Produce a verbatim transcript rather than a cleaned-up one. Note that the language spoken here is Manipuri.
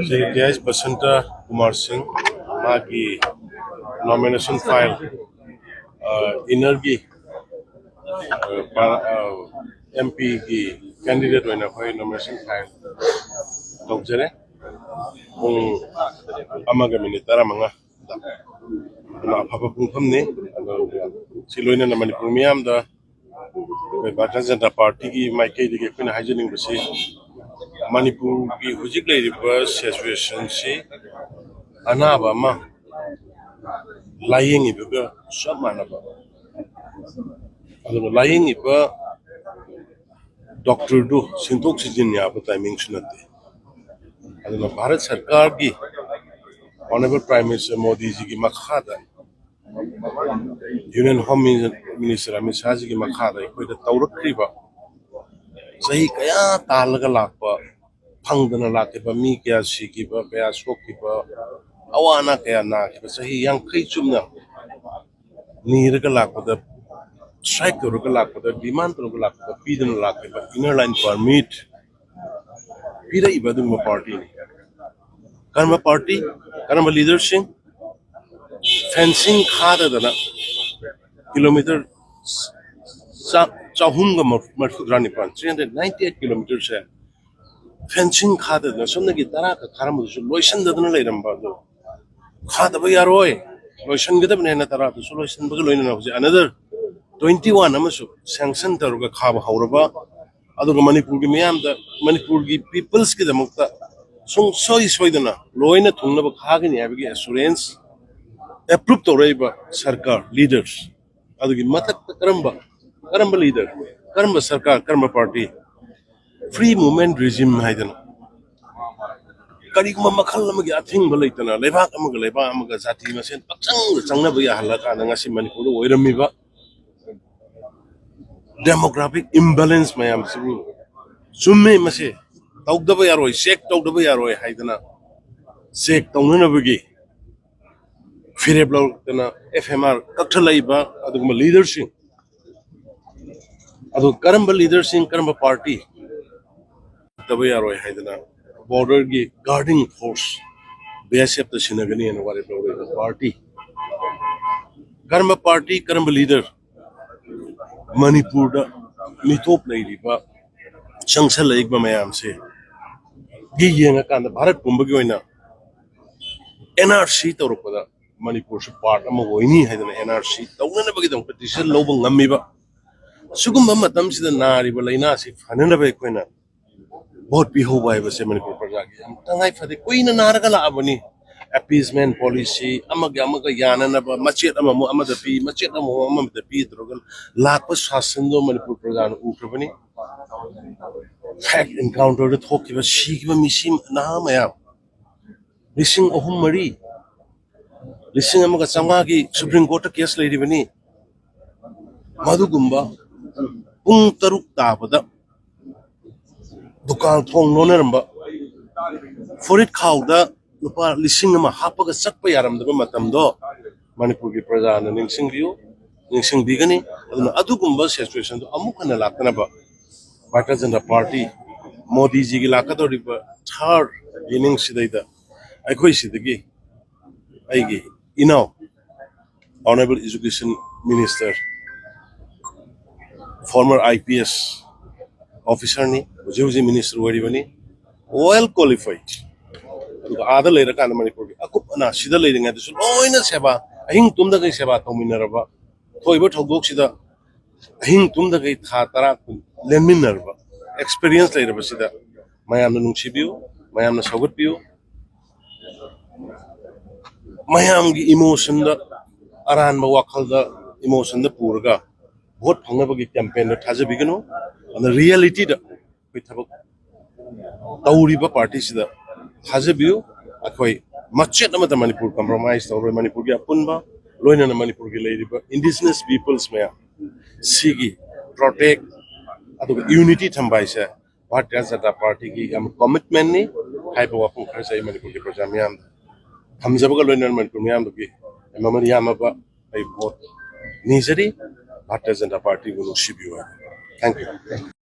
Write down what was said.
ꯁꯤ ꯇꯤ ꯑꯥꯏ ꯕꯁꯟꯇ ꯀꯨꯃꯥꯔ ꯁꯤꯡ, ꯃꯥꯒꯤ ꯅꯣꯃꯤꯅꯦꯁꯟ ꯐꯥꯏꯜ, ꯏꯟꯅꯔꯒꯤ ꯑꯦꯝ ꯄꯤꯒꯤ ꯀꯦꯟꯗꯤꯗꯦꯠ ꯑꯣꯏꯅ ꯑꯩꯈꯣꯏ ꯅꯣꯃꯤꯅꯦꯁꯟ ꯐꯥꯏꯜ ꯇꯧꯖꯔꯦ꯫ ꯄꯨꯡ ꯑꯃꯒ ꯃꯤꯅꯤꯠ ꯇꯔꯥꯃꯉꯥ꯫ ꯑꯗꯨꯅ ꯑꯐꯕ ꯄꯨꯡꯐꯝꯅꯤ꯫ ꯑꯗꯣ ꯁꯤ ꯂꯣꯏꯅꯅ ꯃꯅꯤꯄꯨꯔ ꯃꯤꯌꯥꯝꯗ ꯑꯩꯈꯣꯏ ꯚꯥꯔꯇꯤꯌ ꯖꯅꯇꯥ ꯄꯥꯔꯇꯤꯒꯤ ꯃꯥꯏꯀꯩꯗꯒꯤ ꯑꯩꯈꯣꯏꯅ ꯍꯥꯏꯖꯅꯤꯡꯕꯁꯤ, ꯃꯅꯤꯄꯨꯔꯒꯤ ꯍꯧꯖꯤꯛ ꯂꯩꯔꯤꯕ ꯁꯤꯆꯨꯋꯦꯁꯟꯁꯤ ꯑꯅꯥꯕ ꯑꯃ ꯂꯥꯏꯌꯦꯡꯉꯤꯕꯒ ꯆꯞ ꯃꯥꯟꯅꯕ, ꯑꯗꯨꯒ ꯂꯥꯏꯌꯦꯡꯉꯤꯕ ꯗꯣꯛꯇꯔꯗꯨ ꯁꯤꯟꯗꯣꯛ ꯁꯤꯟꯖꯤꯟ ꯌꯥꯕ ꯇꯥꯏꯃꯤꯡꯁꯨ ꯅꯠꯇꯦ꯫ ꯑꯗꯨꯅ ꯚꯥꯔꯠ ꯁꯔꯀꯥꯔꯒꯤ, ꯑꯣꯅꯔꯦꯕꯜ ꯄ꯭ꯔꯥꯏꯝ ꯃꯤꯅꯤꯁꯇꯔ ꯃꯣꯗꯤꯖꯤꯒꯤ ꯃꯈꯥꯗ ꯌꯨꯅꯤꯌꯟ ꯍꯣꯝ ꯃꯤꯅꯤꯁꯇꯔ ꯑꯃꯤꯠ ꯁꯥꯍꯖꯤꯒꯤ ꯃꯈꯥꯗ ꯑꯩꯈꯣꯏꯗ ꯇꯧꯔꯛꯈ꯭ꯔꯤꯕ, ꯆꯍꯤ ꯀꯌꯥ ꯇꯥꯜꯂꯒ ꯂꯥꯛꯄ, ꯐꯪꯗꯅ ꯂꯥꯛꯈꯤꯕ, ꯃꯤ ꯀꯌꯥ ꯁꯤꯈꯤꯕ, ꯀꯌꯥ ꯁꯣꯛꯈꯤꯕ, ꯑꯋꯥ ꯑꯅꯥ ꯀꯌꯥ ꯅꯥꯈꯤꯕ, ꯆꯍꯤ ꯌꯥꯡꯈꯩ ꯆꯨꯝꯅ ꯅꯤꯔꯒ ꯂꯥꯛꯄꯗ, ꯁ꯭ꯇ꯭ꯔꯥꯏꯛ ꯇꯧꯔꯒ ꯂꯥꯛꯄꯗ, ꯗꯤꯃꯥꯟ ꯇꯧꯔꯒ ꯂꯥꯛꯄꯗ ꯄꯤꯗꯅ ꯂꯥꯛꯈꯤꯕ ꯏꯟꯅꯔ ꯂꯥꯏꯟ ꯄꯔꯃꯤꯠ ꯄꯤꯔꯛꯏꯕ ꯑꯗꯨꯒꯨꯝꯕ ꯄꯥꯔꯇꯤꯅꯤ꯫ ꯀꯔꯝꯕ ꯄꯥꯔꯇꯤ? ꯀꯔꯝꯕ ꯂꯤꯗꯔꯁꯤꯡ? ꯐꯦꯟꯁꯤꯡ ꯈꯥꯗꯗꯅ ꯀꯤꯂꯣꯃꯤꯇꯔ ꯆꯥ-, ꯆꯍꯨꯝꯒ ꯃꯔꯐꯨꯇꯔꯥ ꯅꯤꯄꯥꯟ, three hundred ninety eight kilometres ꯁꯦ ꯐꯦꯟꯁꯤꯡ ꯈꯥꯗꯗꯅ ꯁꯣꯝꯗꯒꯤ ꯇꯔꯥ ꯈꯛ ꯈꯥꯔꯝꯕꯗꯨꯁꯨ ꯂꯣꯏꯁꯤꯟꯗꯗꯅ ꯂꯩꯔꯝꯕ ꯑꯗꯨ ꯈꯥꯗꯕ ꯌꯥꯔꯣꯏ, ꯂꯣꯏꯁꯤꯟꯒꯗꯕꯅꯦꯅ ꯇꯔꯥꯗꯨꯁꯨ ꯂꯣꯏꯁꯤꯟꯕꯒ ꯂꯣꯏꯅꯅ ꯍꯧꯖꯤꯛ another twenty one ꯑꯃꯁꯨ ꯁꯦꯡꯁꯟ ꯇꯧꯔꯒ ꯈꯥꯕ ꯍꯧꯔꯕ꯫ ꯑꯗꯨꯒ ꯃꯅꯤꯄꯨꯔꯒꯤ ꯃꯤꯌꯥꯝꯗ, ꯃꯅꯤꯄꯨꯔꯒꯤ ꯄꯤꯄꯜꯁꯀꯤꯗꯃꯛꯇ ꯁꯨꯡꯁꯣꯏ ꯁꯣꯏꯗꯅ ꯂꯣꯏꯅ ꯊꯨꯡꯅꯕ ꯈꯥꯒꯅꯤ ꯍꯥꯏꯕꯒꯤ ꯑꯦꯁꯨꯔꯦꯟꯁ ꯑꯦꯄ꯭ꯔꯨꯞ ꯇꯧꯔꯛꯏꯕ ꯁꯔꯀꯥꯔ, ꯂꯤꯗꯔꯁ, ꯑꯗꯨꯒꯤ ꯃꯊꯛꯇ ꯀꯔꯝꯕ, ꯀꯔꯝꯕ ꯂꯤꯗꯔ, ꯀꯔꯝꯕ ꯁꯔꯀꯥꯔ, ꯀꯔꯝꯕ ꯄꯥꯔꯇꯤ? ꯐ꯭ꯔꯤ ꯃꯨꯚꯃꯦꯟ ꯔꯤꯖꯤꯝ ꯍꯥꯏꯗꯅ ꯀꯔꯤꯒꯨꯝꯕ ꯃꯈꯜ ꯑꯃꯒꯤ ꯑꯊꯤꯡꯕ ꯂꯩꯇꯅ ꯂꯩꯕꯥꯛ ꯑꯃꯒ ꯂꯩꯕꯥꯛ ꯑꯃꯒ ꯖꯥꯇꯤ ꯃꯁꯦꯟ ꯄꯪꯆꯪꯗ ꯆꯪꯅꯕ ꯌꯥꯍꯜꯂꯀꯥꯟꯗ ꯉꯁꯤ ꯃꯅꯤꯄꯨꯔꯗ ꯑꯣꯏꯔꯝꯃꯤꯕ ꯗꯦꯃꯣꯒ꯭ꯔꯥꯐꯤꯛ ꯏꯝꯕꯦꯂꯦꯟꯁ ꯃꯌꯥꯝꯁꯤꯕꯨ ꯆꯨꯝꯃꯦ, ꯃꯁꯤ ꯇꯧꯗꯕ ꯌꯥꯔꯣꯏ, ꯆꯦꯛ ꯇꯧꯗꯕ ꯌꯥꯔꯣꯏ ꯍꯥꯏꯗꯅ ꯆꯦꯛ ꯇꯧꯅꯅꯕꯒꯤ ꯐꯤꯔꯦꯞ ꯂꯧꯔꯛꯇꯅ ꯑꯦꯐ ꯑꯦꯝ ꯑꯥꯔ ꯀꯛꯊꯠꯂꯛꯏꯕ ꯑꯗꯨꯒꯨꯝꯕ ꯂꯤꯗꯔꯁꯤꯡ ꯑꯗꯨ ꯀꯔꯝꯕ ꯂꯤꯗꯔꯁꯤꯡ, ꯀꯔꯝꯕ ꯄꯥꯔꯇꯤ ꯇꯧꯕ ꯌꯥꯔꯣꯏ ꯍꯥꯏꯗꯅ ꯕꯣꯔꯗꯔꯒꯤ ꯒꯥꯔꯗꯤꯡ ꯐꯣꯔꯁ ꯕꯤ ꯑꯦꯁ ꯑꯦꯐꯇ ꯁꯤꯟꯅꯒꯅꯤ ꯍꯥꯏꯅ ꯋꯥꯔꯦꯞ ꯂꯧꯔꯤꯕ ꯄꯥꯔꯇꯤ, ꯀꯔꯝꯕ ꯄꯥꯔꯇꯤ, ꯀꯔꯝꯕ ꯂꯤꯗꯔ ꯃꯅꯤꯄꯨꯔꯗ ꯃꯤꯇꯣꯞ ꯂꯩꯔꯤꯕ, ꯆꯪꯁꯜꯂꯛꯏꯕ ꯃꯌꯥꯝꯁꯦ ꯒꯤ ꯌꯦꯡꯉꯀꯥꯟꯗ ꯚꯥꯔꯠ ꯄꯨꯝꯕꯒꯤ ꯑꯣꯏꯅ ꯑꯦꯟ ꯑꯥꯔ ꯁꯤ ꯇꯧꯔꯛꯄꯗ ꯃꯅꯤꯄꯨꯔꯁꯨ ꯄꯥꯔꯠ ꯑꯃ ꯑꯣꯏꯅꯤ ꯍꯥꯏꯗꯅ ꯑꯦꯟ ꯑꯥꯔ ꯁꯤ ꯇꯧꯅꯅꯕꯒꯤꯗꯃꯛꯇ ꯗꯤꯁꯤꯖꯟ ꯂꯧꯕ ꯉꯝꯃꯤꯕ꯫ ꯁꯤꯒꯨꯝꯕ ꯃꯇꯝꯁꯤꯗ ꯅꯥꯔꯤꯕ ꯂꯥꯏꯅꯥꯁꯤ ꯐꯅꯅꯕ ꯑꯩꯈꯣꯏꯅ ꯚꯣꯠ ꯄꯤꯍꯧꯕ ꯍꯥꯏꯕꯁꯦ ꯃꯅꯤꯄꯨꯔ ꯄ꯭ꯔꯖꯥꯒꯤ ꯌꯥꯝ ꯇꯉꯥꯏ ꯐꯗꯦ꯫ ꯀꯨꯏꯅ ꯅꯥꯔꯒ ꯂꯥꯛꯑꯕꯅꯤ꯫ ꯑꯦꯄꯤꯁꯃꯦꯟ ꯄꯣꯂꯤꯁꯤ, ꯑꯃꯒ ꯑꯃꯒ ꯌꯥꯅꯅꯕ, ꯃꯆꯦꯠ ꯑꯃꯃꯨꯛ ꯑꯃꯗ ꯄꯤ, ꯃꯆꯦꯠ ꯑꯃꯃꯨꯛ ꯑꯃꯗ ꯄꯤ ꯇꯧꯔꯒ ꯂꯥꯛꯄ ꯁꯥꯁꯟꯗꯣ ꯃꯅꯤꯄꯨꯔ ꯄ꯭ꯔꯖꯥꯅ ꯎꯈ꯭ꯔꯕꯅꯤ꯫ ꯐꯦꯛ ꯑꯦꯟꯀꯥꯎꯟꯇꯔꯗ ꯊꯣꯛꯈꯤꯕ, ꯁꯤꯈꯤꯕ ꯃꯤꯁꯤ ꯅꯍꯥ ꯃꯌꯥꯝ ꯂꯤꯁꯤꯡ ꯑꯍꯨꯝ ꯃꯔꯤ, ꯂꯤꯁꯤꯡ ꯑꯃꯒ ꯆꯥꯝꯃꯉꯥꯒꯤ ꯁꯨꯄ꯭ꯔꯤꯝ ꯀꯣꯔꯠꯇ ꯀꯦꯁ ꯂꯩꯔꯤꯕꯅꯤ꯫ ꯃꯗꯨꯒꯨꯝꯕ ꯄꯨꯡ ꯇꯔꯨꯛ ꯇꯥꯕꯗ ꯗꯨꯀꯥꯟ ꯊꯣꯡ ꯂꯣꯟꯅꯔꯝꯕ, ꯐꯨꯔꯤꯠ ꯈꯥꯎꯗ ꯂꯨꯄꯥ ꯂꯤꯁꯤꯡ ꯑꯃ ꯍꯥꯞꯄꯒ ꯆꯠꯄ ꯌꯥꯔꯝꯗꯕ ꯃꯇꯝꯗꯣ ꯃꯅꯤꯄꯨꯔꯒꯤ ꯄ꯭ꯔꯖꯥꯅ ꯅꯤꯡꯁꯤꯡꯕꯤꯌꯨ, ꯅꯤꯡꯁꯤꯡꯕꯤꯒꯅꯤ꯫ ꯑꯗꯨꯅ ꯑꯗꯨꯒꯨꯝꯕ ꯁꯤꯆꯨꯋꯦꯁꯟꯗꯣ ꯑꯃꯨꯛ ꯍꯟꯅ ꯂꯥꯛꯇꯅꯕ ꯚꯥꯔꯇꯤꯌ ꯖꯅꯇꯥ ꯄꯥꯔꯇꯤ, ꯃꯣꯗꯤꯖꯤꯒꯤ ꯂꯥꯛꯀꯗꯧꯔꯤꯕ ꯊꯥꯔꯠ ꯏꯅꯤꯡꯁꯤꯗꯩꯗ ꯑꯩꯈꯣꯏ ꯁꯤꯗꯒꯤ ꯑꯩꯒꯤ ꯏꯅꯥꯎ, honourable education minister, former I P S ꯑꯣꯐꯤꯁꯔꯅꯤ, ꯍꯧꯖꯤꯛ ꯍꯧꯖꯤꯛ ꯃꯤꯅꯤꯁꯇꯔ ꯑꯣꯏꯔꯤꯕꯅꯤ, ꯋꯦꯜ ꯀ꯭ꯋꯥꯂꯤꯐꯥꯏꯠ꯫ ꯑꯗꯨꯒ ꯑꯥꯗ ꯂꯩꯔꯀꯥꯟꯗ ꯃꯅꯤꯄꯨꯔꯒꯤ ꯑꯀꯨꯞ ꯑꯅꯥ ꯁꯤꯗ ꯂꯩꯔꯤꯉꯩꯗꯁꯨ ꯂꯣꯏꯅ ꯁꯦꯕꯥ, ꯑꯍꯤꯡ ꯇꯨꯝꯗꯈꯩ ꯁꯦꯕꯥ ꯇꯧꯃꯤꯟꯅꯔꯕ, ꯊꯣꯛꯏꯕ ꯊꯧꯗꯣꯛꯁꯤꯗ ꯑꯍꯤꯡ ꯇꯨꯝꯗꯈꯩ ꯊꯥ ꯇꯔꯥ ꯀꯨꯟ ꯂꯦꯟꯃꯤꯟꯅꯔꯕ ꯑꯦꯛꯁꯄꯤꯔꯤꯌꯦꯟꯁ ꯂꯩꯔꯕꯁꯤꯗ ꯃꯌꯥꯝꯅ ꯅꯨꯡꯁꯤꯕꯤꯌꯨ, ꯃꯌꯥꯝꯅ ꯁꯧꯒꯠꯄꯤꯌꯨ꯫ ꯃꯌꯥꯝꯒꯤ ꯏꯃꯣꯁꯟꯗ, ꯑꯔꯥꯟꯕ ꯋꯥꯈꯜꯗ, ꯏꯃꯣꯁꯟꯗ ꯄꯨꯔꯒ ꯚꯣꯠ ꯐꯪꯅꯕꯒꯤ ꯀꯦꯝꯄꯦꯟꯗ ꯊꯥꯖꯕꯤꯒꯅꯨ꯫ ꯑꯗꯨꯅ ꯔꯤꯌꯦꯂꯤꯇꯤꯗ ꯑꯩꯈꯣꯏ ꯊꯕꯛ ꯇꯧꯔꯤꯕ ꯄꯥꯔꯇꯤꯁꯤꯗ ꯊꯥꯖꯕꯤꯌꯨ꯫ ꯑꯩꯈꯣꯏ ꯃꯆꯦꯠ ꯑꯃꯠꯇ ꯃꯅꯤꯄꯨꯔ ꯀꯝꯄ꯭ꯔꯣꯃꯥꯏꯁ ꯇꯧꯔꯣꯏ꯫ ꯃꯅꯤꯄꯨꯔꯒꯤ ꯑꯄꯨꯟꯕ, ꯂꯣꯏꯅꯅ ꯃꯅꯤꯄꯨꯔꯒꯤ ꯂꯩꯔꯤꯕ ꯏꯟꯗꯤꯖꯤꯅꯁ ꯄꯤꯄꯜꯁ ꯃꯌꯥꯝ ꯁꯤꯒꯤ ꯄ꯭ꯔꯣꯇꯦꯛ ꯑꯗꯨꯒ ꯌꯨꯅꯤꯇꯤ ꯊꯝꯕ ꯍꯥꯏꯁꯦ ꯚꯥꯔꯇꯤꯌ ꯖꯅꯇꯥ ꯄꯥꯔꯇꯤꯒꯤ ꯌꯥꯝ ꯀꯃꯤꯠꯃꯦꯟꯅꯤ ꯍꯥꯏꯕ ꯋꯥꯐꯝ ꯈꯔꯁꯦ ꯑꯩ ꯃꯅꯤꯄꯨꯔꯒꯤ ꯄ꯭ꯔꯖꯥ ꯃꯤꯌꯥꯝꯗ ꯊꯝꯖꯕꯒ ꯂꯣꯏꯅꯅ ꯃꯅꯤꯄꯨꯔ ꯃꯤꯌꯥꯝꯗꯨꯒꯤ ꯃꯃꯜ ꯌꯥꯝꯃꯕ ꯑꯩ ꯚꯣꯠ ꯅꯤꯖꯔꯤ꯫ ꯚꯥꯔꯇꯤꯌ ꯖꯅꯇꯥ ꯄꯥꯔꯇꯤꯕꯨ ꯅꯨꯡꯁꯤꯕꯤꯌꯨ ꯍꯥꯏꯅ꯫ Thank you꯫